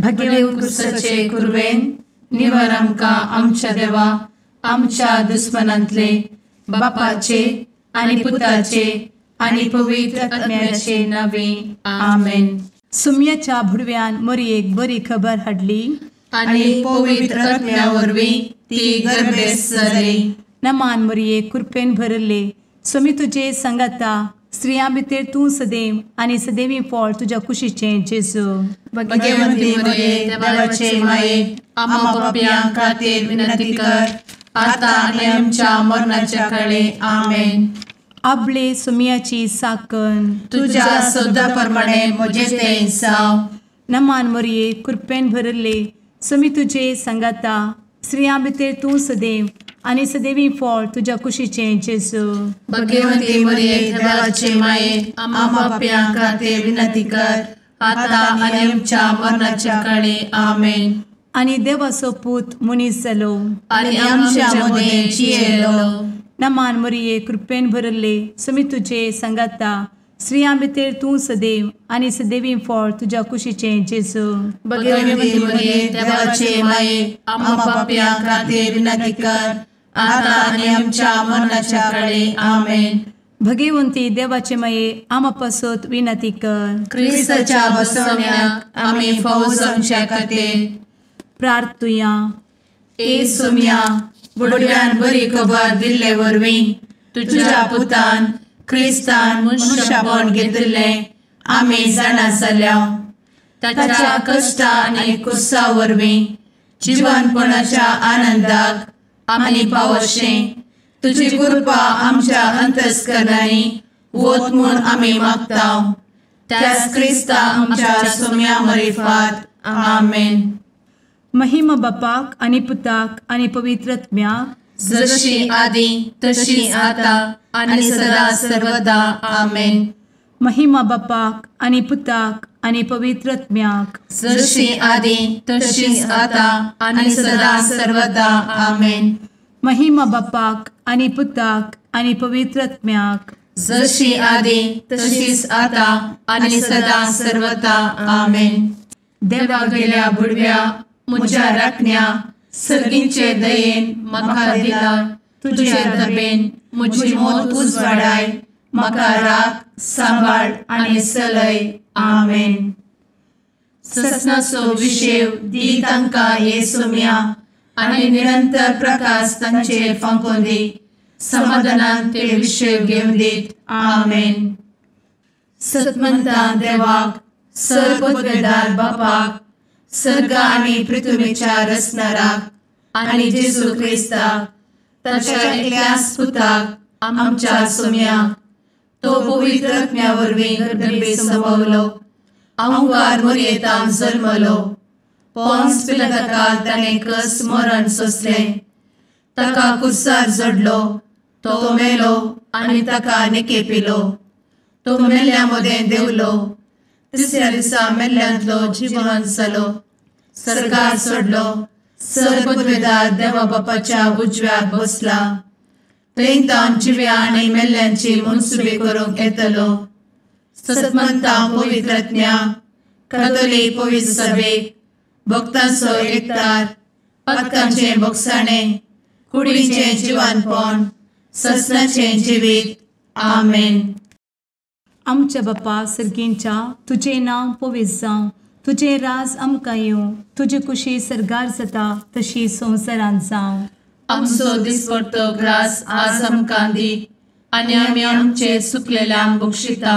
भगेव कुरवेन निवर आमकां आमच्या देवा आमच्या दुस्मनांतले बापाचे आनी पुताचे आनी पवित्र आत्म्याचे नावे आमेन. सुम्याच्या भुडव्यान मोरयेक बरी खबर हाडली आनी पवित्र आत्म्या वरवीं ती गर्भेस्त जाली. नमान मोरये, कृपेन भरले, स्वामी तुजे संगाता, स्त्रियां भितर तूं सदैव आनी सदैवी फळ तुज्या कुशीचें जेजू. भगवंती मोरये, देवाचे माये, आम्हा पापयां खातीर विनंती कर आता आनी आमच्या मरणाच्या काळे. आमेन. आपले सुम्याची साकन तुज्या सदा प्रमाणे म्हजें तें जावं. नमान मोरये, कृपेन भरले, स्वामी तुजे संगाता, स्त्रियां भितर तूं सदैव आनी सदैवी फळ तुज्या कुशीचें जेजू. भगवंती मोरये, देवाचे माये, आम्हा पापयां खातीर विनंती कर आता आनी आमच्या मरणाच्या काळे. आमेन. आनी देवाचो पूत मनीस जालो आनी आमच्या मदें जियेलो. नमान मोरये, कृपेन भरले, स्वामी तुजे संगाता, स्त्रियां भितर तूं सदैव आनी सदैवी फळ तुज्या कुशीचें जेजू. भगवंती मोरये, देवाचे माये, आम्हा पापयां खातीर विनंती कर आता आनी आमच्या मरणाच्या काळे. आमेन. भगवंती देवाचे माये, आम्हा पासत विनंती कर. क्रिस्ताच्या बसवण्याक आमी फावो जावच्या खातीर प्रार्थुया. ए सुम्या, बुडव्यान बरी खबर दिल्ले वरवीं तुज्या पुतान क्रिस्तान मनशापण घेतिल्लें आमी जाणा जाल्या. ताच्या कश्टा आनी कुसा वरवीं जिवनपणाच्या आनंदाक आमी पावशें तुजी कृपा आमच्या अंतस्करणांनी वत म्हूण आमी मागता. त्याच क्रिस्ता आमच्या सुम्या मरिफात. आमेन. महिमा बापाक आनी पुताक आनी पवित्र आत्म्याक, जशी आदी तशी आता आनी सदा सर्वदा. आमेन. महिमा बापाक आनी पुताक आनी पवित्र आत्म्याक, जशी आदी तशी आता आनी सदा सर्वदा. आमेन. महिमा बापाक आनी पुताक आनी पवित्र आत्म्याक, जशी आदी तशीच आता आनी सदा सर्वदा. आमेन. देवा गेल्या बुडव्या म्हज्या राखण्या सर्गींचे दयेन म्हाका दिला तुजे दबेन म्हजी मोत उजवाडाय, म्हाका राख सांबाळ आनी सलय. आमेन. ससनाचो विशेव दी तांकां हे सुम्या आनी निरंतर प्रकाश तांचेर फांकोवन दी, समाधानान ते विशेव घेवन दीत. आमेन. सतमंता देवाक, सर्वपदवेदार बापाक, सर्ग आनी पृथ्वीच्या रचणाराक आनी जेजू क्रिस्ताक ताच्या एकल्याच पुताक आमच्या सुम्याक, तो पवित्र आत्म्या वरवीं गर्भे संभवलो, अहंकार मोरयेतान जल्मलो, पोन्स पिलाताकाल ताणें कस मरण सोंसलें, ताका कुर्सार जडलो, तो मेलो आनी ताका निकेपिलो, तो मेल्ल्या मदें देंवलो, तिसऱ्या दिसा मेल्ल्यांतलो जिवन जालो, सर्गार सोडलो, सर्वपदवेदार देवा बापाच्या उजव्याक बसला, थंय तावन जिव्या आनी मेल्ल्यांची मनसुबी करूंक येतलो. सतमंता पवित्र आत्म्या, कातोलीक पवित्र सभेक, भक्तांचो एकतार, पातकांचें भोगसाणें, कुडीचें जिवानपण, ससनाचें जिवीत. आमेन. आमच्या बापा सर्गींच्या, तुजें नांव पवित्र जावं, तुजें राज आमकां येवं, तुजी कुशी सर्गार जाता तशी संवसारांत जावं. आमचो दिसपडतो ग्रास आज आमकां दी आनी आमी आमचे सुकलेल्यांक बक्षिता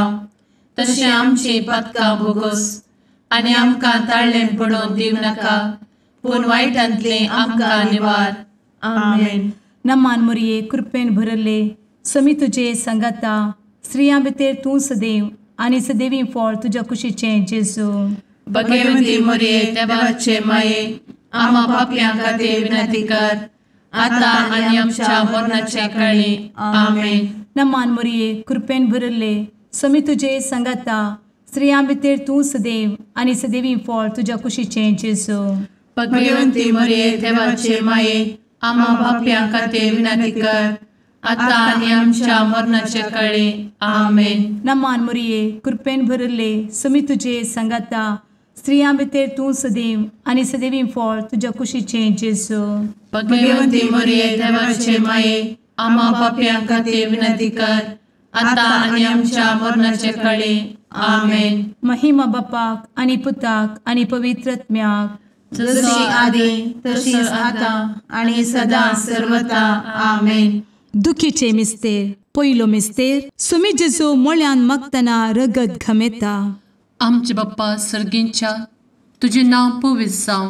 तशें आमची पातकां भोगोस आनी आमकां ताळ्ळें पडोवन दिवं नाका, पूण वायटांतलें आमकां निवार. आमेन. नमान मोरये, कृपेन भरले, स्वामी तुजे संगाता, स्त्रियां भितर तूं सदैव आनी सदैवी फळ तुज्या कुशीचें जेजू. भगवंती मोरये, देवाचे माये, आम्हा पापयां खातीर विनंती कर आता आनी आमच्या मरणाच्या काळी. आमेन. नमान मोरये, कृपेन भरले, स्वामी तुजे संगाता, स्त्रियां भितर तूं सदैव आनी सदैवी फळ तुज्या कुशीचें जेजू. भगवंती मोरये, देवाचे माये, आम्हा पापयां खातीर विनंती कर आता आनी आमच्या मरणाच्या काळी. आमेन. नमान मोरये, कृपेन भरले, स्वामी तुजे संगाता, स्त्रियां भितर तूं सदैव आनी सदैवी फळ तुज्या कुशीचें जेजू. भगवंती मरिये देवाचे माये, आम्हा पापयां खातीर विनंती कर, आतां आनी आमच्या मरणाचे कळे. आमेन. महिमा बापाक आनी पुताक आनी पवित्र आत्म्याक, जशी आदी तशीच आतां आनी सदां सर्वता. आमेन. दुखीचे मिस्तेर. पयलो मिस्तेर, सुमी जेजू मोळ्यान मागतना रगत घमेता. आमचे बाप्पा सर्गींच्या, तुजें नांव पवित्र जावं,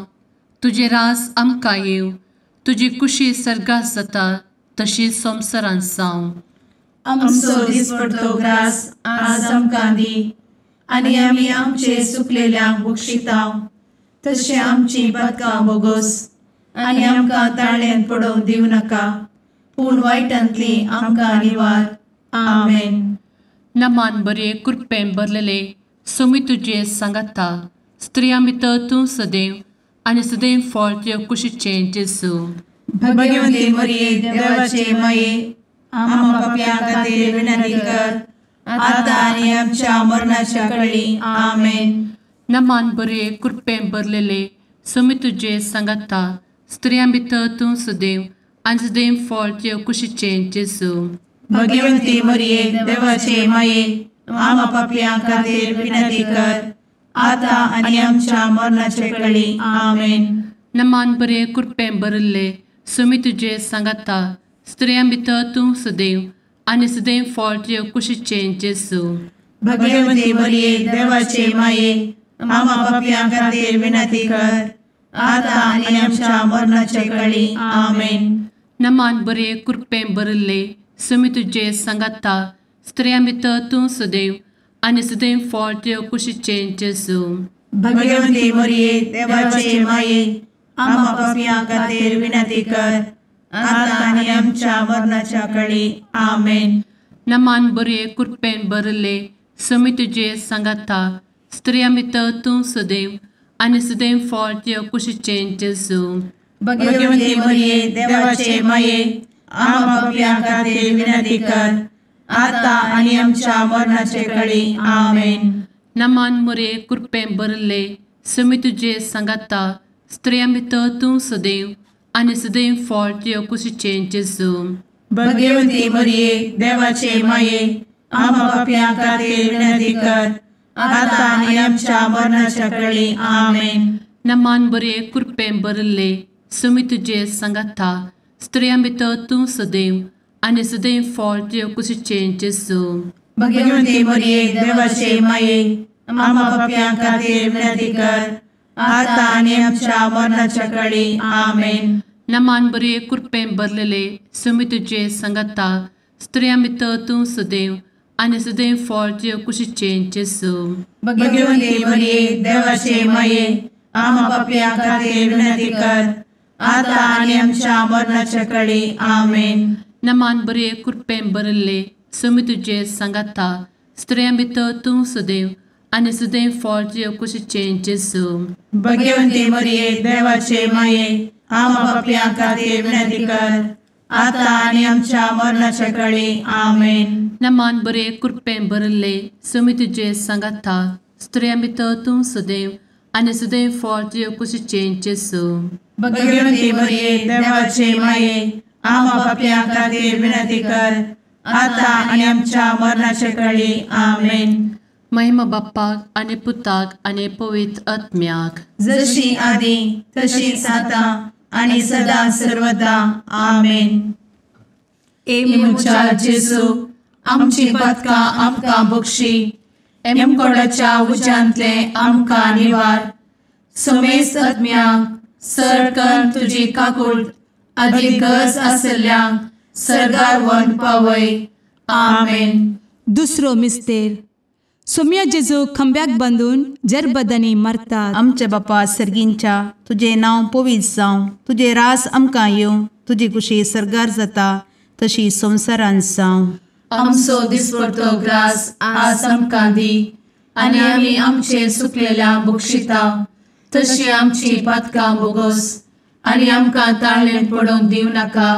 तुजें रास आमकां येवं, तुजी कुशी सर्गात जाता तशी संवसारांत जावं. आमचो दिसपडतो ग्रास आज आमकां दी, आनी आमी आमचे सुकलेल्यांक बक्षिता तशें आमची पातकां बोगोस, आनी आमकां ताळ्यान पडोवंक दिवं नाका, पूण वायटांतली आमकां निवार. आमेन. नमान बरे कृपेन भरलेले सोमी तुजे सांगाता, स्त्रियां भितर तूं सदैव आनी सदैव फळ तुज्या कुशीचें जेजू. भगवंती मरिये देवाचे माये, आम्हा पापयां खातीर विनंती कर, आतां आनी आमच्या मरणाच्या कळी. आमेन. नमान बरे कृपेन भरलेले सोमी तुजे सांगाता, स्त्रियां भितर तूं सदैव आनी सदैव फळ तुज्या कुशीचें जेजू. भगवंती मरिये देवाचे माये, आम्हा पापयां खातीर विनंती कर, आतां आनी आमच्या मरणाचे कळी. आमेन. नमान बरे कृपेन भरिल्ले सोमी तुजे सांगाता, स्त्रियां भितर तूं सदैव आनी सदैव फळ तुज्या कुशीचें जेजू. भगवंती मरिये देवाचे माये, आम्हा पापयां खातीर विनंती कर, आतां आनी आमच्या मरणाचे कळी. आमेन. नमान बरे कृपेन भरिल्ले सोमी तुजे सांगाता, स्त्रियां भितर तूं सदैव आनी सदैव फळ तुज्या कुशीचें जेजू. भगवंती मरिये देवाचे माये, आम्हा पापयां खातीर विनंती कर, आतां आनी आमच्या मरणाच्या कळी. आमेन. नमान बरे कृपेन भरिल्ले सोमी तुजे सांगाता, स्त्रियां भितर तूं सदैव आनी सदैव फळ तुज्या कुशीचें जेजू. भगवंती मरिये देवाचे माये, आम्हा पापयां खातीर विनंती कर, आतां आनी आमच्या मरणाचे कळी. आमेन. नमान मरिये कृपेन भरिल्ले सोमी तुजे सांगाता, स्त्रियां भितर तूं सदैव आनी सदैव फळ तुज्या कुशीचें जेजू. भगवंती मरिये देवाचे माये, आम्हा पापयां खातीर विनंती कर, आतां आनी आमच्या मरणाच्या कळी. आमेन. नमान बरे कृपेन भरिल्ले सोमी तुजे सांगाता, स्त्रियां भितर तूं सदैव आनी सदैव फळ तुज्या कुशीचें जेजू. भगवंती मरिये देवाचे माये, आम्हा पापयां खातीर विनंती कर, आतां आनी आमच्या मरणाच्या कळी. आमेन. नमान बरे कृपेन भरलेले सोमी तुजे सांगाता, स्त्रियां भितर तूं सदैव आनी सदैव फळ तुज्या कुशीचें जेजू. भगवंती मरिये देवाचे माये, आम्हा पापयां खातीर विनंती कर, आतां आनी आमच्या मरणाच्या कळी. आमेन. नमान बरे कृपेन भरिल्ले सोमी तुजे सांगाता, स्त्रियां भितर तूं सदैव आनी सदैव फळ तुज्या कुशीचें जेजू. भगवंती मरिये देवाचे माये, आम्हा पापयां खातीर विनंती कर, आतां आनी आमच्या मरणाच्या कळी. आमेन. नमान बरे कृपेन भरिल्ले सोमी तुजे सांगाता, स्त्रियां भितर तूं सदैव आनी सदैव फळ तुज्या कुशीचें जेजू. भगवंती मरिये देवाचे माये, आम्हा पापयां खातीर विनंती कर, आतां आनी आमच्या मरणाचे कळी. आमेन. महिमा बाप्पाक आनी पुताक आनी पवित्र आत्म्याक, जशी आदी तशीच आतां आनी सदां सर्वदा. आमेन. ए म्हज्या जेजू, आमची पातकां आमकां बक्षी, एमकोडाच्या उज्यांतले आमकां निवार, समेस्त आत्म्यांक सरकन तुजी काकूट आदी गरज आशिल्ल्यांक सर्गार व्हरून पावय. आमेन. दुसरो मिस्तेर, सोम्या जेजू खांब्याक बांदून जरबदांनी मारतात. आमच्या बापा सर्गींच्या, तुजें नांव पवित्र जावं, तुजें रास आमकां येवं, तुजी कुशी सर्गार जाता तशी संवसारांत जावं. आमचो दिसपडतो ग्रास आज आमकां दी, आनी आमी आमचे सुकलेल्या बक्षिता तशी आमची पातकां बोगोस, आनी आमकां ताळ्ळेन पडोवंक दिवं नाका,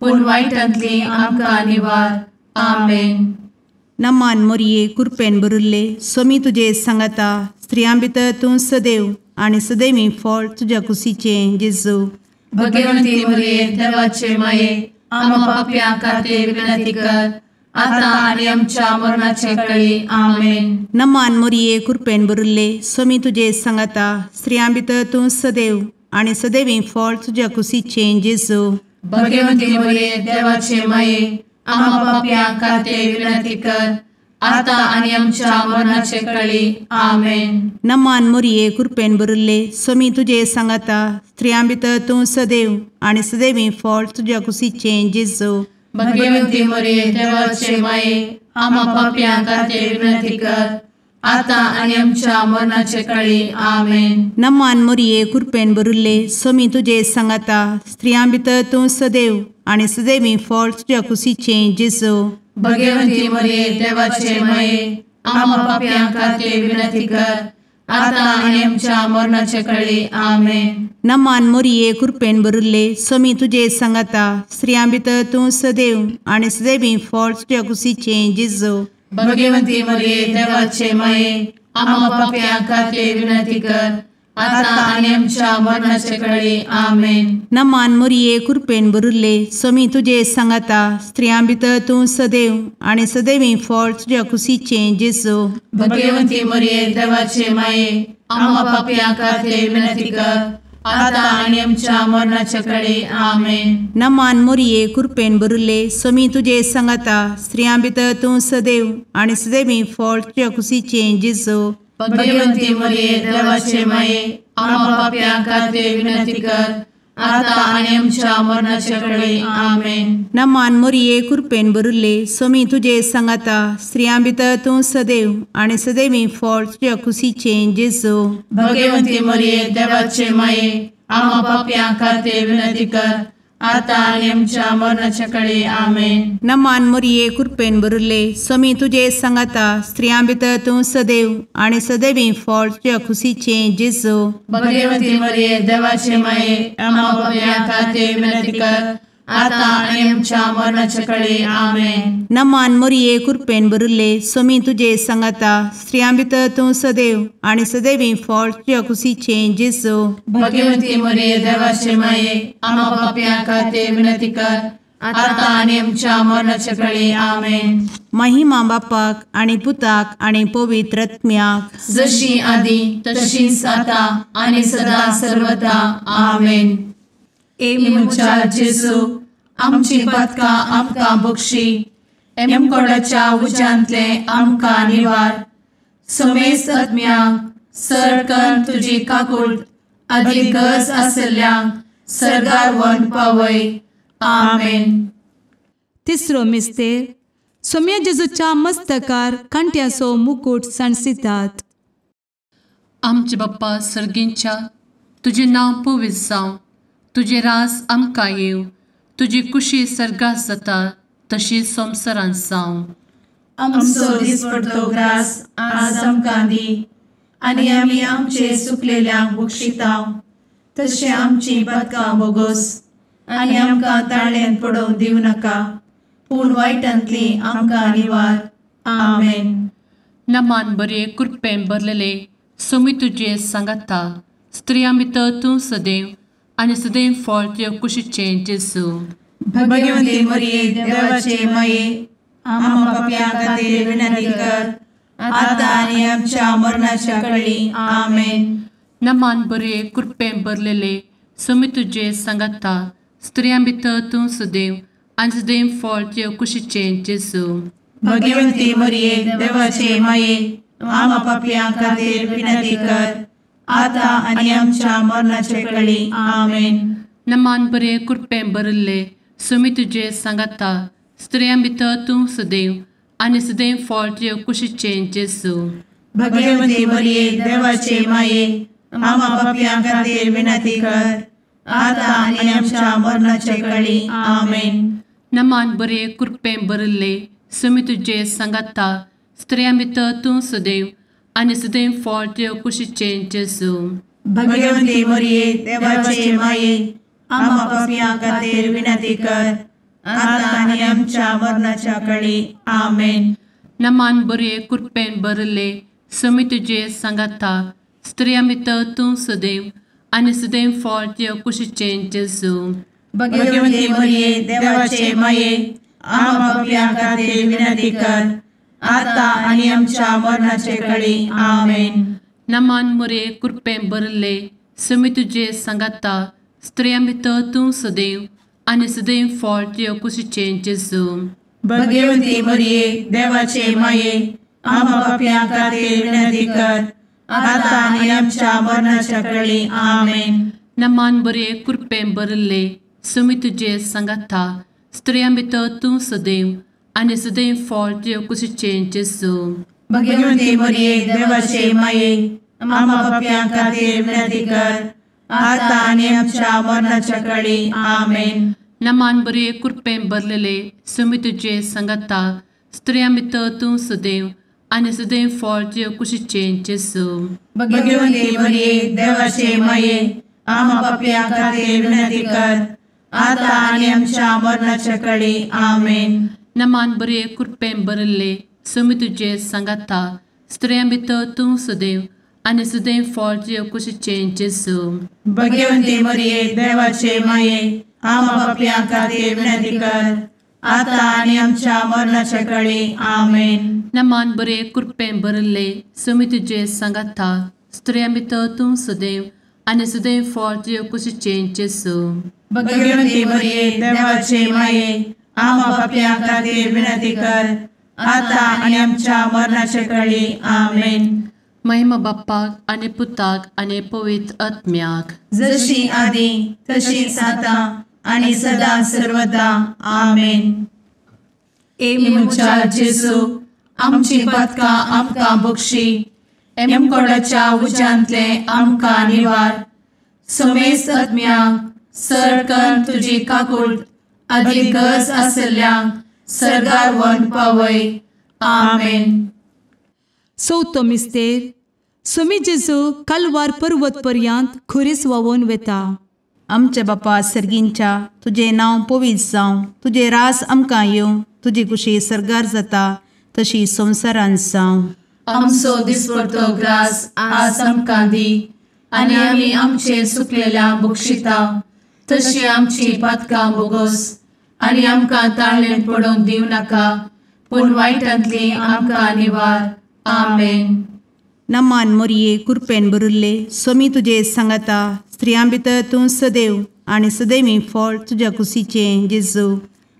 पूण वायटांतली आमकां निवार. आमेन. नमान मोरये कृपेन भरिल्ले सोमी तुजे सांगाता, स्त्रियां भितर तूं सदैव आनी सदैवी फळ तुज्या कुशीचें जेजू। भगवंती मरिये देवाचे माये आम्हा पाप्यां खातीर विनंती कर आता आनी आमच्या मरणाचे वेळी। आमेन। नमान मरिये कृपेन भरिल्ले स्वामी तुजे सांगाता स्त्रियां भितर तूं सदैव आनी सदैवी फळ तुज्या कुशीचें जेजू। भगवंती मरिये देवाचे माये आम्हा पाप्यां खातीर विनंती कर आता आनी आमच्या मरणाचे वेळी। आमेन। नमान मरिये कृपेन भरिल्ले स्वामी तुजे सांगाता स्त्रियां भितर तूं सदैव आनी सदैवी फळ तुज्या कुशीचें जेजू। भगवंती मरिये देवाचे माये आम्हा पाप्यां खातीर विनंती कर आता आनी आमच्या मरणाचे वेळी। आमेन। नमान मरिये कृपेन भरिल्ले स्वामी तुजे सांगाता स्त्रियां भितर तूं सदैव आनी सदैवी फळ तुज्या कुशीचें जेजू। भगवंती मरिये देवाचे माये आम्हा पाप्यां खातीर विनंती कर आता आनी आमच्या मरणाचे वेळी। आमेन। नमान मरिये कृपेन भरिल्ले स्वामी तुजे सांगाता स्त्रियां भितर तूं सदैव आनी सदैवी फळ तुज्या कुशीचें जेजू। भगवंती मरिये देवाचे माये आम्हा पाप्यां खातीर विनंती कर आता आनी आमच्या मरणाचे वेळी। आमेन। नमान मरिये कृपेन भरिल्ले स्वामी तुजे सांगाता स्त्रियां भितर तूं सदैव आनी सदैवी फळ तुज्या कुशीचें जेजू। भगवंती मरिये देवाचे माये आम्हा पाप्यां खातीर विनंती कर आता आनी आमच्या मरणाचे वेळी। आमेन। नमान मरिये कृपेन भरिल्ले स्वामी तुजे सांगाता स्त्रियां भितर तूं सदैव आनी सदैवी फळ तुज्या कुशीचें जेजू। भगवंती मरिये देवाचे माये आम्हा पाप्यां खातीर विनंती कर आता आनी आमच्या मरणाचे वेळी। आमेन। नमान मरिये कृपेन भरिल्ले स्वामी तुजे सांगाता स्त्रियां भितर तूं सदैव आनी सदैवी फळ तुज्या कुशीचें जेजू। भगवंती मरिये देवाचे माये आम्हा पाप्यां खातीर विनंती कर आता आनी आमच्या मरणाचे वेळी। आमेन। नमान मरिये कृपेन भरिल्ले स्वामी तुजे सांगाता स्त्रियां भितर तूं सदैव आनी सदैवी फळ तुज्या कुशीचें जेजू। भगवंती मरिये देवाचे माये आम्हा पाप्यां खातीर विनंती कर आता आनी आमच्या मरणाचे वेळी। आमेन। नमान मरिये कृपेन भरिल्ले स्वामी तुजे सांगाता स्त्रियां भितर तूं सदैव आनी सदैवी फळ तुज्या कुशीचें जेजू। भगवंती मरिये देवाचे माये आम्हा पाप्यां खातीर विनंती कर आता आनी आमच्या मरणाचे वेळी। आमेन। महिमा बापाक आनी पुताक आनी पवित्र आत्म्याक जशी आदी तशीच आता आनी सदा सर्वदा। आमेन। ए म्हज्या जेजू आमची पातकां आमकां बक्षी एमकोडाच्या उज्यांतले आमकां निवार समेस्त आत्म्यांक सरकन तुजी काकूट आदी गरज आशिल्ल्यांक सर्गार व्हरून पावय। आमेन। तिसरो मिस्तेर सोम्या जेजूच्या मस्तकार कांट्याचो मुकूट सांडसितात। आमचे बाप्पा सर्गींच्या तुजें नांव पवित्र जावं, तुजें राज आमकां येवं, तुजी कुशी सर्गात जाता तशी संवसारांत जावं। आमचो दिसपडतो ग्रास आज आमकां दी आनी आमी आमचे सुकलेल्यांक बक्षिता तशें आमची पातकां बोगोस आनी आमकां ताळ्यान पडोवंक दिवं नाका पूण वायटांतली आमकां निवार। आमेन। नमान बरे कृपेन भरलेले स्वामी तुजे सांगाता स्त्रियां भितर तूं सदैव आनी सदैव फळ तुज्या कुशीचें जेजू। भगवंती मरिये देवाचे माये आम्हा पाप्यां खातीर विनंती कर आता आनी आमच्या मरणाच्या वेळी। आमेन। नमान बरे कृपेन भरलेले स्वामी तुजे सांगाता स्त्रियां भितर तूं सदैव आनी सदैव फळ तुज्या कुशीचें जेजू। भगवंती मरिये देवाचे माये आम्हा पाप्यां खातीर विनंती कर आता आनी आमच्या मरणाचे वेळी। आमेन। नमान बरे कृपेन भरिल्ले स्वामी तुजे सांगाता स्त्रियां भितर तूं सदैव आनी सदैव फळ तुज्या कुशीचें जेजू। भगवंती मरिये देवाचे माये आम्हा पाप्यां खातीर विनंती कर आता आनी आमच्या मरणाचे वेळी। आमेन। नमान बरे कृपेन भरिल्ले स्वामी तुजे सांगाता स्त्रियां भितर तूं सदैव आनी सदैव फळ तुज्या कुशीचें जेजू। भगवंती मरिये देवाचे माये आम्हा पाप्यां खातीर विनंती कर आता आनी आमच्या मरणाच्या वेळी। आमेन। नमान बरे कृपेन भरिल्ले समी तुजे सांगाता स्त्रियां भितर तूं सदैव आनी सदैव फळ तुज्या कुशीचें जेजू. भगवती मरिये देवाचे माये आम्हा पाप्यां खातीर विनंती कर आता आनी आमच्या मरणाचे कळी. आमेन. नमान मोरये कृपेन भरिल्ले समी तुजे सांगाता स्त्रियां भितर तूं सदैव आनी सदैव फळ तुज्या कुशीचें जेजू. भगवती मरिये देवाचे माये आम्हा पाप्यां खातीर विनंती कर आता आनी आमच्या मरणाच्या कळी. आमेन. नमान बरे कृपेन भरिल्ले समी तुजे सांगाता स्त्रियां भितर तूं सदैव आनी सदैव फळ तुज्या कुशीचें जेजू. भगवती मरिये देवाचे माये आम्हा पाप्यां खातीर विनंती कर आता आनी आमच्या मरणाच्या कळी. आमेन. नमान बरे कृपेन भरलेले समी तुजे सांगाता स्त्रियां भितर तूं सदैव आनी सदैव फळ तुज्या कुशीचें जेजू. भगवती मरिये देवाचे माये आम्हा पाप्यां खातीर विनंती कर आता आनी आमच्या मरणाच्या कळी. आमेन. नमान बरे कृपेन भरिल्ले समी तुजे सांगाता स्त्रियां भितर तूं सदैव आनी सदैव फळ तुज्या कुशीचें जेजू. भगवती मरिये देवाचे माये आम्हा पाप्यां खातीर विनंती कर आता आनी आमच्या मरणाच्या कळी. आमेन. नमान बरे कृपेन भरिल्ले समी तुजे सांगाता स्त्रियां भितर तूं सदैव आनी सदैव फळ तुज्या कुशीचें जेजू. भगवती मरिये देवाचे माये आम्हा पाप्यां खातीर विनंती कर आता आनी आमच्या मरणाच्या कळी. आमेन. महिमा बाप्पाक आनी पुताक आनी पवित्र आत्म्याक, जशी आदी तशीच आता आनी सदा सर्वदा. आमेन. ए म्हज्या जेजू आमची पातकां आमकां बक्षी, एमकोडाच्या उज्यांतले आमकां निवार, समेस्त आत्म्यांक सरकन तुजी काकूट आदी गरज आसल्ल्यांक सर्गार व्हरून पावय. आमेन. चवथो मिस्तेर सुमी जेजू कालवार पर्वत पर्यंत खुरीस व्हांवून वेता. आमच्या बापा सर्गींच्या तुजें नांव पवित्र जावं, तुजें राज आमकां येवं, तुजी कुशी सर्गार जाता तशी संवसारांत जावं. आमचो दिसपडतो ग्रास आज आमकां दी आनी आमी आमचे सुकलेल्या बक्षिता तशी आमची पातकां बोगोस आनी आमकां ताळेन पडोवंक दिवं नाका पूण वायटांतली आमकां निवार. आमेन. नमान मोरये कृपेन भरिल्ले सोमी तुजे सांगाता स्त्रियां भितर तूं सदैव आनी सदैवी फळ तुज्या कुशीचें जेजू.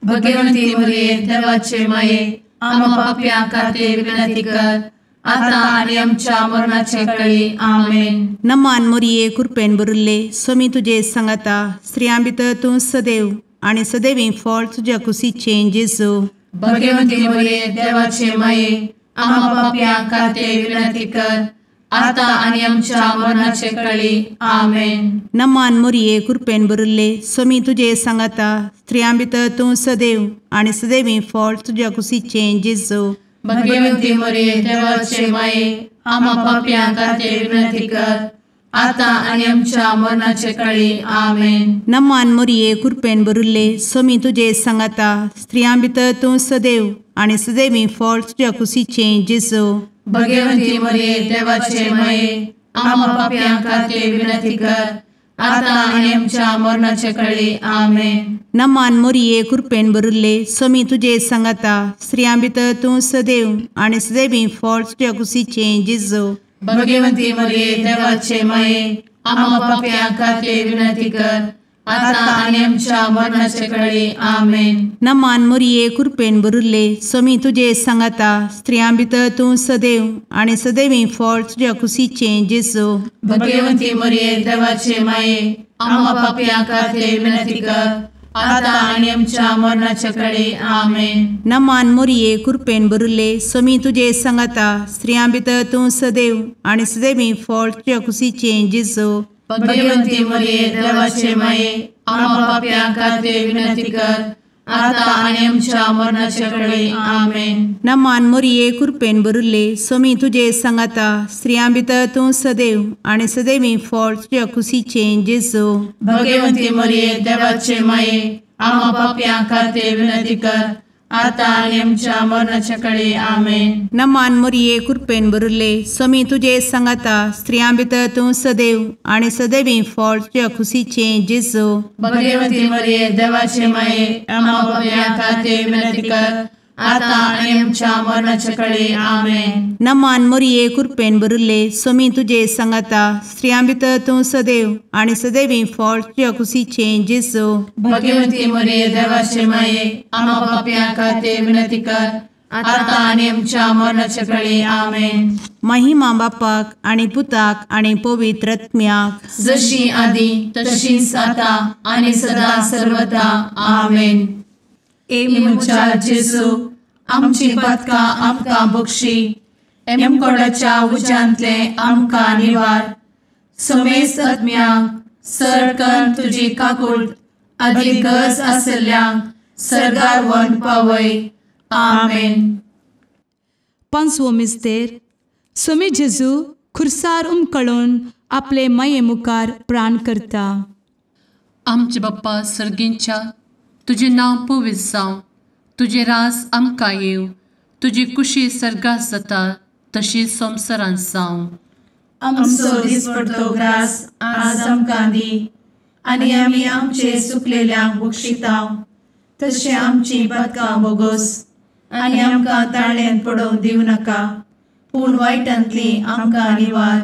भगवंती मोरये देवाचे माये आम्हा पाप्यां खातीर विनंती कर आता आनी आमच्या मरणाचे कळी. आमेन. नमान मोरये कृपेन भरिल्ले सोमी तुजे सांगाता स्त्रियां भितर तूं सदैव आनी सदैवी फळ तुज्या कुशीचें जेजू. भगवंती मोरये देवाचे माये आम्हा पाप्यां खातीर विनंती कर आता आनी आमच्या मरणाचे कळी. आमेन. नमान मोरये कृपेन भरिल्ले सोमी तुजे सांगाता स्त्रियां भितर तूं सदैव आनी सदैवी फळ तुज्या कुशीचें जेजू. भगवंती मोरये देवाचे माये आम्हा पाप्यां खातीर विनंती कर आता आनी आमच्या मरणाचे कळी. आमेन. नमान मोरये कृपेन भरिल्ले सोमी तुजे सांगाता स्त्रियां भितर तूं सदैव आनी सदैवी फळ तुज्या कुशीचें जेजू. भगवंती मोरये देवाचे माये आम्हा पाप्यां खातीर विनंती कर आता आनी आमच्या मरणाचे कळी. आमेन. नमान मोरये कृपेन भरिल्ले सोमी तुजे सांगाता स्त्रियां भितर तूं सदैव आनी सदैवी फळ तुज्या कुशीचें जेजू. भगवंती मोरये देवाचे माये आम्हा पाप्यां खातीर विनंती कर आता आनी आमच्या मरणाचे कळी. आमेन. नमान मोरये कृपेन भरिल्ले सोमी तुजे सांगाता स्त्रियां भितर तूं सदैव आनी सदैवी फळ तुज्या कुशीचें जेजू. भगवंती मोरये देवाचे माये आम्हा पाप्यां खातीर विनंती कर आता आनी आमच्या मरणाचे कळी. आमेन. नमान मोरये कृपेन भरिल्ले सोमी तुजे सांगाता स्त्रियां भितर तूं सदैव आनी सदैवी फळ तुज्या कुशीचें जेजू. भगवंती मोरये देवाचे माये आम्हा पाप्यां खातीर विनंती कर आता आनी आमच्या मरणाचे कळी. आमेन. नमान मोरये कृपेन भरिल्ले सोमी तुजे सांगाता स्त्रियां भितर तूं सदैव आनी सदैवी फळ तुज्या कुशीचें जेजू. भगवंती मोरये देवाचे माये आम्हा पाप्यां खातीर विनंती कर आतां आनी आमच्या मरणाच्या कळे आमेन. नमान मोरये कृपेन भरिल्ले स्वामी तुजे सांगाता स्त्रियां भितर तूं सदैव आनी सदैवी फळ तुज्या खुशीचें जेजू. भगवती मरिये देवाचे माये आम्हा पाप्यां खातीर विनंती कर आतां आनी आमच्या मरणाच्या कळे आमेन. नमान मोरये कृपेन भरिल्ले स्वामी तुजे सांगाता स्त्रियां भितर तूं सदैव आनी सदैवी फळ तुज्या खुशीचें जेजू. भगवती मरिये देवाचे माये आम्हा पाप्यां खातीर विनंती कर आतां आनी आमच्या मरणाच्या कळे आमेन. महिमा बापाक आनी पुताक आनी पवित्र आत्म्याक जशी आदी तशीच आतां आनी सदा सर्वदा आमेन. ए म्हज्या जेजू आमची पातकां आमकां बक्षी एमकोडाच्या उज्यांतले आमकां निवार समेस्त आत्म्यांक सरकन तुजी काकूट आदी गरज आसल्ल्यांक सरगार वन पावय आमेन. पांचवो मिस्तेर स्वामी जेजू खुर्सार उमकळून आपले माये मुखार प्राण करता. आमचे बाप्पा सर्गींच्या तुजें नांव पवित्र जावं, तुजें राज आमकां येवं, तुजी कुशी सर्गात जाता तशी संवसारांत जावं. आमचो दिसपडतो ग्रास आज आमकां दी आनी आमी आमचे सुकलेल्यांक बक्षितांव तशें आमची पातकां बोगोस आनी आमकां ताळ्यांत पडोवंक दिवं नाका पूण वायटांतली आमकां निवार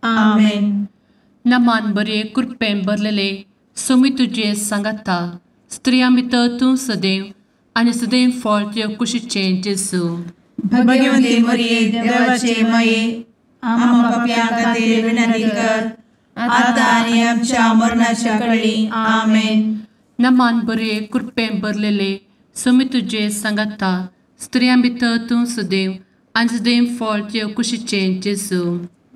आमेन. नमान बरे कृपेन भरलेले स्वामी तुजे सांगाता स्त्रियां भितर तूं सदैव आनी सदैव फळ तुज्या कुशीचें जेजू. भगवती मरिये देवाचे माये आम्हा पाप्यां खातीर विनंती कर आतां आनी आमच्या मरणाच्या कळी आमेन. नमान बरे कृपेन भरलेले स्वामी तुजे सांगाता स्त्रियां भितर तूं सदैव आनी सदैव फळ तुज्या कुशीचें जेजू.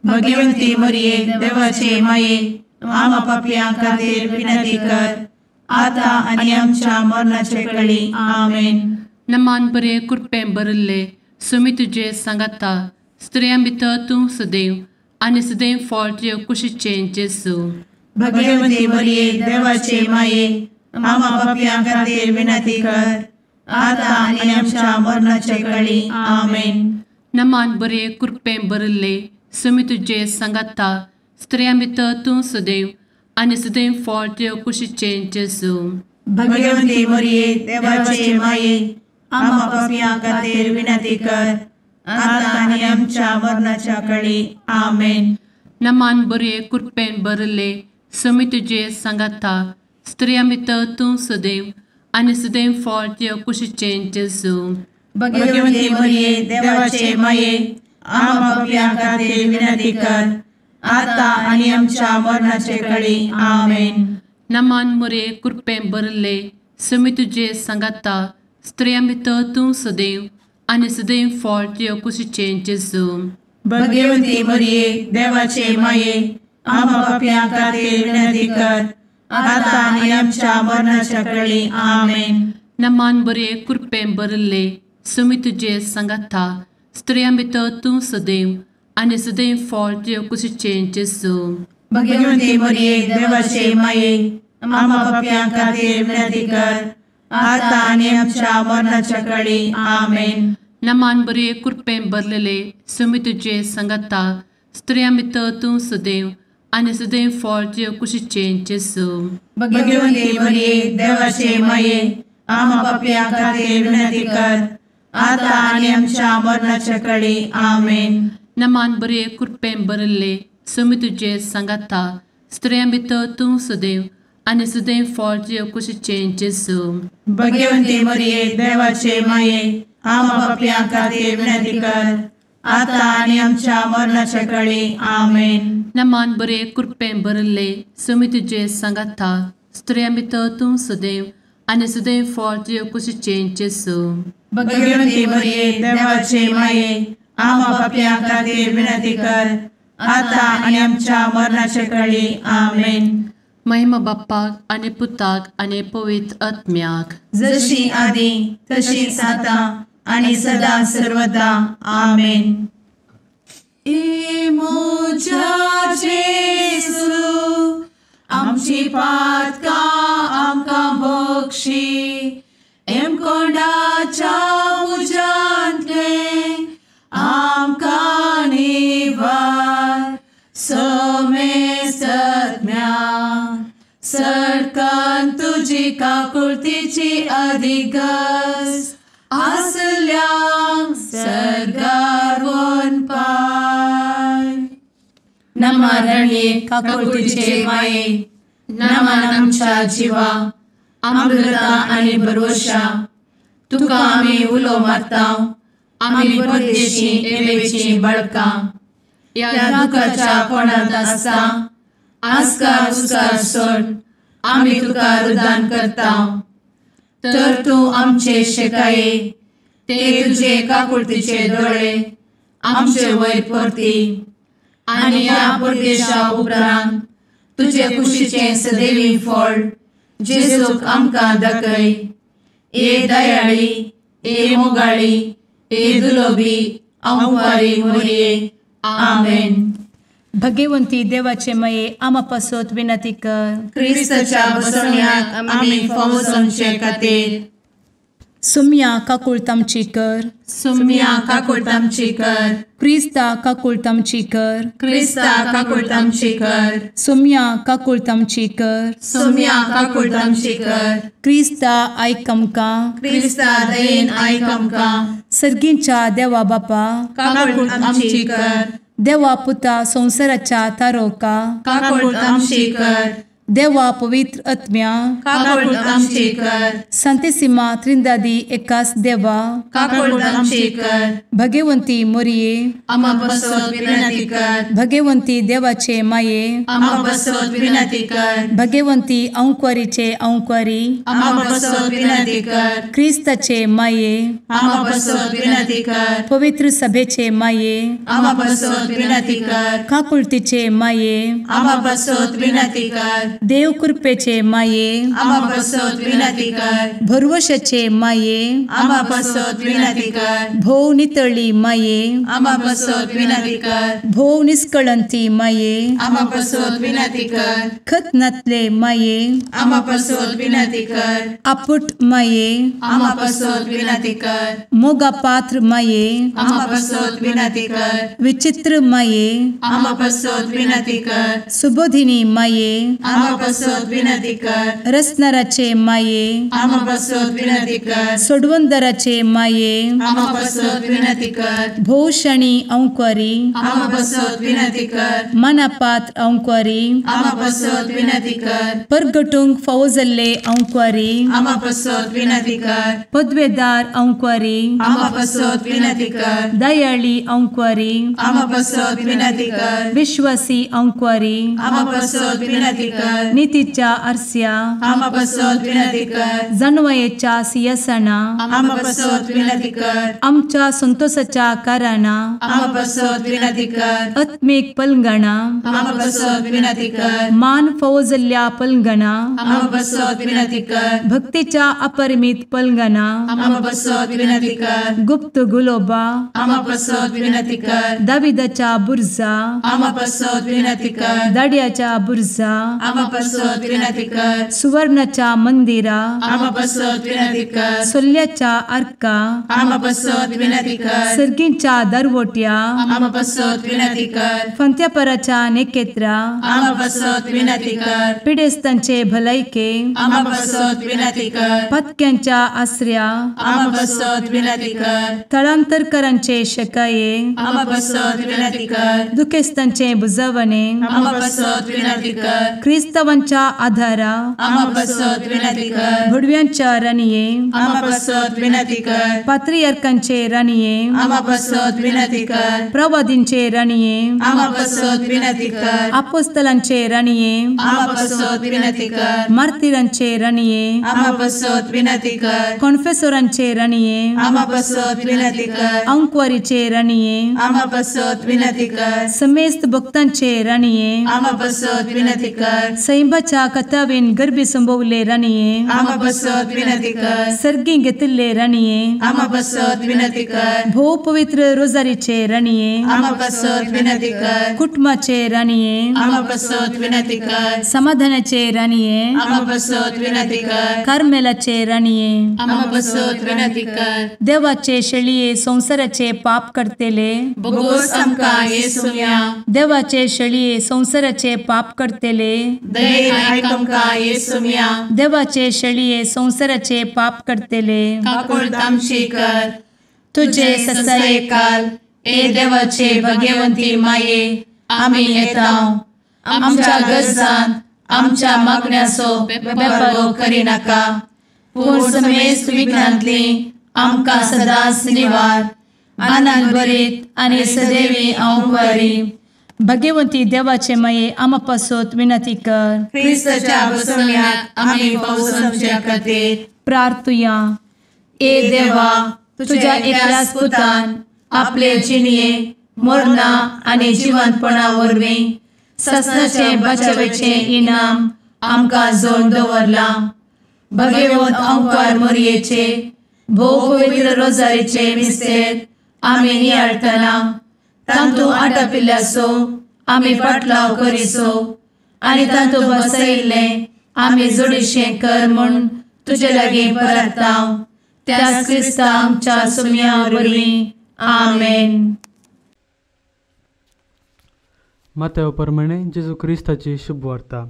भगवती मरिये देवाचे माये आम्हा पाप्यां खातीर विनंती कर आतां आनी आमच्या मरणाचे कळी आमेन. नमान बरे कृपेन भरिल्ले स्वामी तुजे सांगाता स्त्रियां भितर तूं सदैव आनी सदैव फळ तुज्या कुशीचें जेजू. भगवती मरिये देवाचे माये आम्हा पाप्यां खातीर विनंती कर आतां आनी आमच्या मरणाचे कळी आमेन. नमान बरे कृपेन भरिल्ले स्वामी तुजे सांगाता स्त्रियां भितर तूं सदैव आनी सदैव फळ तुज्या कुशीचें जेजू. भगवती मरिये देवाचे माये आम्हा पाप्यां खातीर विनंती कर आतां आनी आमच्या मरणाच्या कळी आमेन. नमान बरे कृपेन भरिल्ले स्वामी तुजे सांगाता स्त्रियां भितर तूं सदैव आनी सदैव फळ तुज्या कुशीचें जेजू. भगवती मरिये देवाचे माये आम्हा पाप्यां खातीर विनंती कर आतां आनी आमच्या मरणाचे कळी आमेन. नमान मरिये कृपेन भरिल्ले स्वामी तुजे सांगाता स्त्रियां भितर तूं सदैव आनी सदैव फळ तुज्या कुशीचें जेजू. भगवती मरिये देवाचे माये आम्हा पाप्यां खातीर विनंती कर आतां आनी आमच्या मरणाच्या कळी आमेन. नमान बरे कृपेन भरिल्ले स्वामी तुजे सांगाता स्त्रियां भितर तूं सदैव आनी सदैव फळ तुज्या कुशीचें जेजू. भगवती मरिये देवाचे माये आम्हा पाप्यां खातीर विनंती कर आतां आनी आमच्या मरणाच्या कळी आमेन. नमान बरे कृपेन भरलेले स्वामी तुजे सांगाता स्त्रियां भितर तूं सदैव आनी सदैव फळ तुज्या कुशीचें जेजू. भगवती मरिये देवाचे माये आम्हा पाप्यां खातीर विनंती कर आतां आनी आमच्या मरणाच्या कळी आमेन. नमान बरे कृपेन भरिल्ले स्वामी तुजे सांगाता स्त्रियां भितर तूं सदैव आनी सदैव फळ तुज्या कुशीचें जेजू. भगवती मरिये देवाचे माये आम्हा पाप्यां खातीर विनंती कर आतां आनी आमच्या मरणाच्या कळी आमेन. नमान बरे कृपेन भरिल्ले स्वामी तुजे सांगाता स्त्रियां भितर तूं सदैव आनी सदैव फळ तुज्या कुशीचें जेजू. भगवती मरिये देवाचे माये आम्हा पाप्यां खातीर विनंती कर आतां आनी आमच्या मरणाच्या कळी आमेन. महिमा बाप्पाक आनी पुताक आनी पवित्र आत्म्याक जशी आदी तशीच आतां आनी सदा सर्वदा आमेन. ए म्हज्या जेजू आमची पातकां आमकां बक्षी एमकोंडाच्या तुजी काकुळतीची अधिगस आसल्यांक सर्गार वनपाय. नमा रणये काकुळतीचे माये, नमन आमच्या जिवा, अमृता आनी भरवशा, तुका आमी उलो मारता, आमी परदेशी एवेची बळकां, ह्या दुखाच्या कोणांत आसता आस्कार उस्कार सोड आमी तुका रुदान करता. तर तूं आमचे शेकाये ते तुजे काकुळतीचे दोळे आमचे वयर परती आनी ह्या परदेशा उपरांत तुजे कुशीचें सदैवी फळ जेजूक आमकां दाखय. ए दयाळी, ए मोगाळी, ए दुलोबी अंवारी मोरये. आमेन. भगवंती देवाचे मये आमा पासत विनंती कर. क्रिस्ताच्या बसवण्याक आमी फावो जावचे खातीर. सुम्या काकुळट आमची कर. सुम्या काकुळट आमची कर. क्रिस्ता काकुळट आमची कर. क्रिस्ता काकुळट आमची कर. सुम्या काकुळट आमची कर. सुम्या काकुळट आमची कर. क्रिस्ता आयक आमकां. क्रिस्ता दयेन आयक आमकां. सर्गींच्या देवा बापा काकुळट आमची कर. देवा पुता संवसाराच्या तारोका काकुळट आमची कर. देवा पवित्र आत्म्या काकुळट आमची कर. संतेसिमा त्रिंदादी एकास देवा काकुळट आमची कर. भगवंती मोरये आमा पासत विनंती कर. भगवंती देवाचे माये आमा पासत विनंती कर. भगवंती अंकुरीचे अंकुरी आमा पासत विनंती कर. क्रिस्ताचे माये आमा पासत विनंती कर. पवित्र सभेचे माये आमा पासत विनंती कर. काकुळतीचे माये आमा पासत विनंती कर. देव कृपेचे माये आमा पासत विनंती कर. भरवशाचे माये आमा पासत विनंती कर. भोव नितळी माये आमा पासत विनंती कर. भोव निष्कळंती माये आमा पासत विनंती कर. खत नातले माये आमा पासत विनंती कर. आपुट माये आमा पासत विनंती कर. मोगा पात्र माये आमा पासत विनंती कर. विचित्र माये आमा पासत विनंती कर. सुबोधिनी माये आमा पासत विनंती कर. रसनाराचे माये आमा पासत विनंती कर. सोडवंदराचे माये आमा पासत विनंती कर. भोवशणी अंकुरी आमा पासत विनंती कर. मनापात्र अंकुरी आमा पासत विनंती कर. परगटूंक फावो जाल्ले अंकुरी आमा पासत विनंती कर. पदवेदार अंकुरी आमा पासत विनंती कर. दयाळी अंकुरी आमा पासत विनंती कर. विश्वासी अंकुरी आमा पासत विनंती कर. नितीच्या आरस्या आमा पासत विनंती कर. जानवयेच्या सिंहासना आमा पासत विनंती कर. आमच्या संतोषाच्या कारणा आमा पासत विनंती कर. आत्मीक पलंगणा आमा पासत विनंती कर. मान फावो जाल्ल्या पलंगणा आमा पासत विनंती कर. भक्तीच्या अपरिमित पलंगणा आमा पासत विनंती कर. गुप्त गुलोबा आमा पासत विनंती कर. दाविदाच्या बुर्जा आमा पासत विनंती कर. दाड्याच्या बुर्जा आमा पासत विनंती कर. सुवर्णाच्या मंदिरा आमा पासत विनंती कर. सोल्ल्याच्या आर्का आमा पासत विनंती कर. सर्गींच्या दरवट्या आमा पासत विनंती कर. फंत्यापराच्या नेकेत्रा आमा पासत विनंती कर. पिडेस्तांचे भलायके आमा पासत विनंती कर. पत्क्यांच्या आसऱ्या आमा पासत विनंती कर. थळांतरकरांचे शकाये आमा पासत विनंती कर. दुखेस्तांचे बुजवणे आमा पासत विनंती कर. क्रिस्तावांच्या आधारा आमा पासत विनंती कर. भुडव्यांच्या राणये आमा पासत विनंती कर. पात्रियार्कांचे राणये आमा पासत विनंती कर. प्रवादींचे राणये आमा पासत विनंती कर. आपोस्तलांचे राणये आमा पासत विनंती कर. मार्तिरांचे राणये आमा पासत विनंती कर. कॉन्फेसोरांचे राणये आमा पासत विनंती कर. अंकुवारीचे राणये आमा पासत विनंती कर. समेस्त भक्तांचे राणये आमा पासत विनंती कर. सैंबाच्या कथावेन गर्भी संभवले राणये आमा पासत विनंती कर. सर्गी घेतिल्ले राणये आमा पासत विनंती कर. भोव पवित्र रोजारीचे राणये आमा पासत विनंती कर. कुटुंबाचे राणये आमा पासत विनंती कर. समाधानाचे राणये आमा पासत विनंती कर. कार्मेलाचे राणये आमा पासत विनंती कर. देवाचे शेळये संवसाराचे पाप करतेले बोगोस आमकां येसुम्या देवाचे शेळये संवसाराचे पाप करतेले दयेन आयक आमकां येसुम्या। देवाचे शेळये संवसाराचे पाप करतले काकुळट आमची कर। तुजे ससायेकाल ए देवाचे भगवंती माये आमी येता आमच्या गरजान आमच्या मागण्याचो बेपर्वो करिनाका पूण समेस्त विघ्नांतली आमकां सदांच निवार। आनंद भरीत आनी सदैवी अंवकारी भगवंती देवाचे माये आमा पासत विनंती कर। क्रिस्ताच्या बसवण्याक आमी पावसाच्या खातीर प्रार्थुया। ए देवा तुझ्या एकल्याच पुतान आपले जिणये मरणा आनी जिवंतपणा वरवीं ससनाचे बचावेचे इनाम आमकां जोडून दवरलां। भगवंत अंकार मोरयेचे भोव पवित्र रोजारीचे मिस्तेर आमी नियाळटना तांतू आटापिल्ल्याचो आमी पाटलाव करिसो आनी तांतू बसयिल्लें आमी जोडीशें कर म्हूण तुजे लागीं परता त्याच क्रिस्ता आमच्या सुम्या वरवीं आमेन। मातेव प्रमाणे जेजू क्रिस्ताची शुभवार्ता।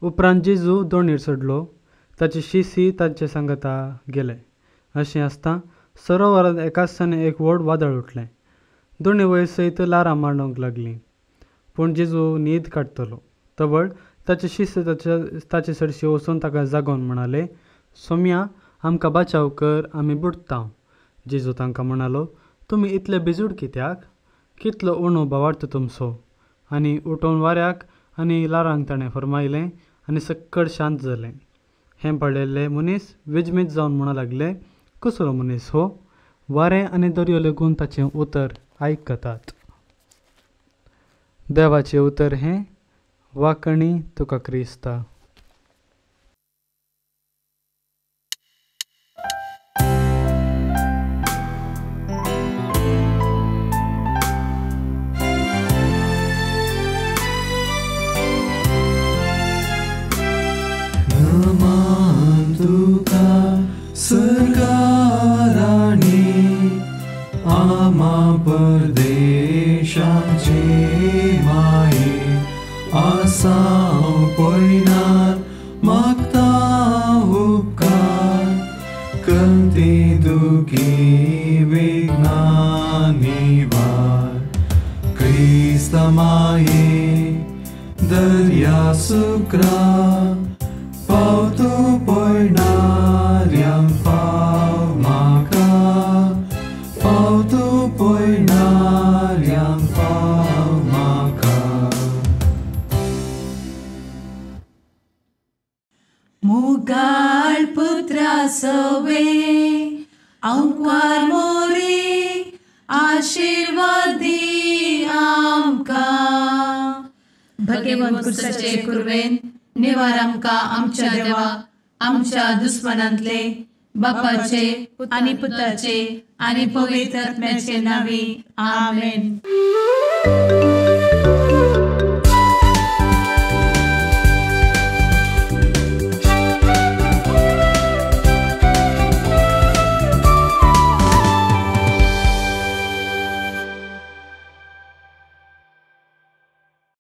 उपरांत जेजू दोणीर चडलो, ताचे शिसी तांचे सांगता गेले। अशें आसता सरोवरांत एकाच एक व्हड वादळ उठलें, दोणी वयर सयत ल्हारां मांडूंक लागलीं। पूण जेजू न्हीद काडटलो तवळ ताचे शिस्त ताचे सरशी वचून ताका जागोवन म्हणाले, सोम्या आमकां बाचाव कर, आमी बुडटा। जेजू तांकां म्हणालो, तुमी इतले भिजूड कित्याक? कितलो उणो भावार्थ तुमचो। आनी उठोवन वाऱ्याक आनी ल्हारांक ताणें फरमायलें आनी सक्कड शांत जालें। हें पळयल्ले मनीस विजमीत जावन म्हणूंक लागले, कसलो मनीस हो? वारें आनी दर्यो लेगून ताचें उतर आयकतात। देवाचें उतर हें वाकणी तुका क्रिस्ता। नमन तुका सरकाराणी आमा परदेशाचे माये आसाव पयनार मागता उपकार कंती दुखी विघ्ना निवार क्रिस्त माये दर्या सुक्रा पावतो पयणाऱ्यांक पाव म्हाका पावतो पयणाऱ्यांक पाव म्हाका। मुगाळ पुत्रा सवे अंकार मोरे आशीर्वादी आमकां। भगवंत क्रिस्ताचे कुर्वेन निवार आमकां आमच्या देवा आमच्या दुस्मनांतले बापाचे आनी पुताचे आनी पवित्र आत्म्याचे नांवी आमेन।